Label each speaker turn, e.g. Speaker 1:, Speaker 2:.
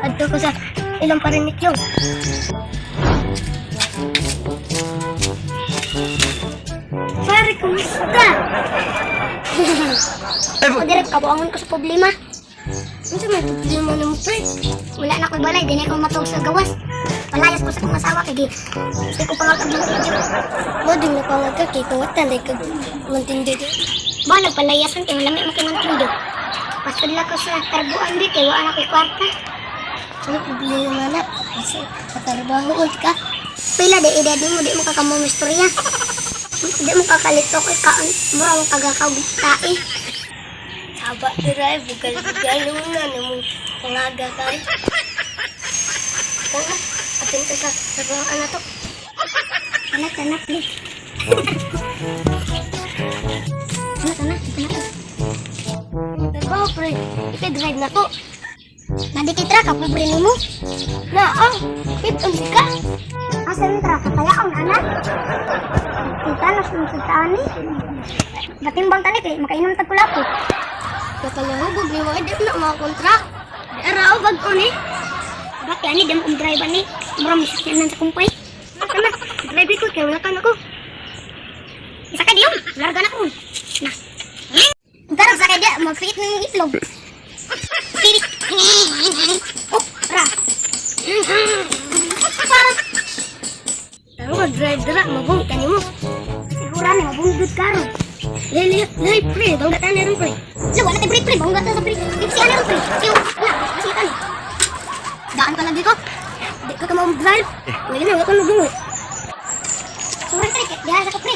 Speaker 1: Adto ko sa ilang parinig yung. Pare, kumusta? Ako direk kabuangon ko sa problema. Unsa may problema nimo, pre? Wala na ko'y balay, di na ko matug sa gawas. Palayas ko sa akong asawa kay di. Gusto ko pangatag ng video. Mo din na pangatag kay kawatan dai kag mantindi di. Ba nagpalayasan kay malami mo kay mantindi. Pasudla ko sa tarbuan di kay wa na ko'y kwarta. Ano problema na? Kasi katrabaho ka. Pila di edad mo di mo kakamo istorya. Di mo kakalito kay kaon mura mo kagakaw tae. Saba dira bugal-bugal na nimo pangaga kay. Tama, atin ka sa trabaho na to. Anak, anak, ni. Anak, anak, anak. Trabaho, pre. Ika-drive na to. Nadikit ra ka, pobre nimo. Na, ah, wait, unsi ka. Asa yung truck? Kapayaon, anak. Kita na sa kita ni. Batimbang tani kay makainom tag kulapot. Nakalahubog ni mga di na mga kontrak. Di araw bag-o ni. Bakit ani di mo kong driver ni? Mura mo sakyanan sa kumpay. Tama, drive ko kay wala ka na ko. Isa ka diyon, larga na ko. Na. Darag sa kay di magpiit ng itlog. Pirit. Oh, ra. Taro ka drive dira, mabong ka nimo. Siguro ni mabungdod karon. Lili, lili, pre, bangga ta ron pre. Lo, wala tay brake pre, bangga ta sa brake. Dipsi ani ron pre. Siyo, wala, kasi ka ni. Daan ka lagi ko. Di ka ka drive. Lagi na wala ka nagdungo. Sorry pre, diha sa ko pre.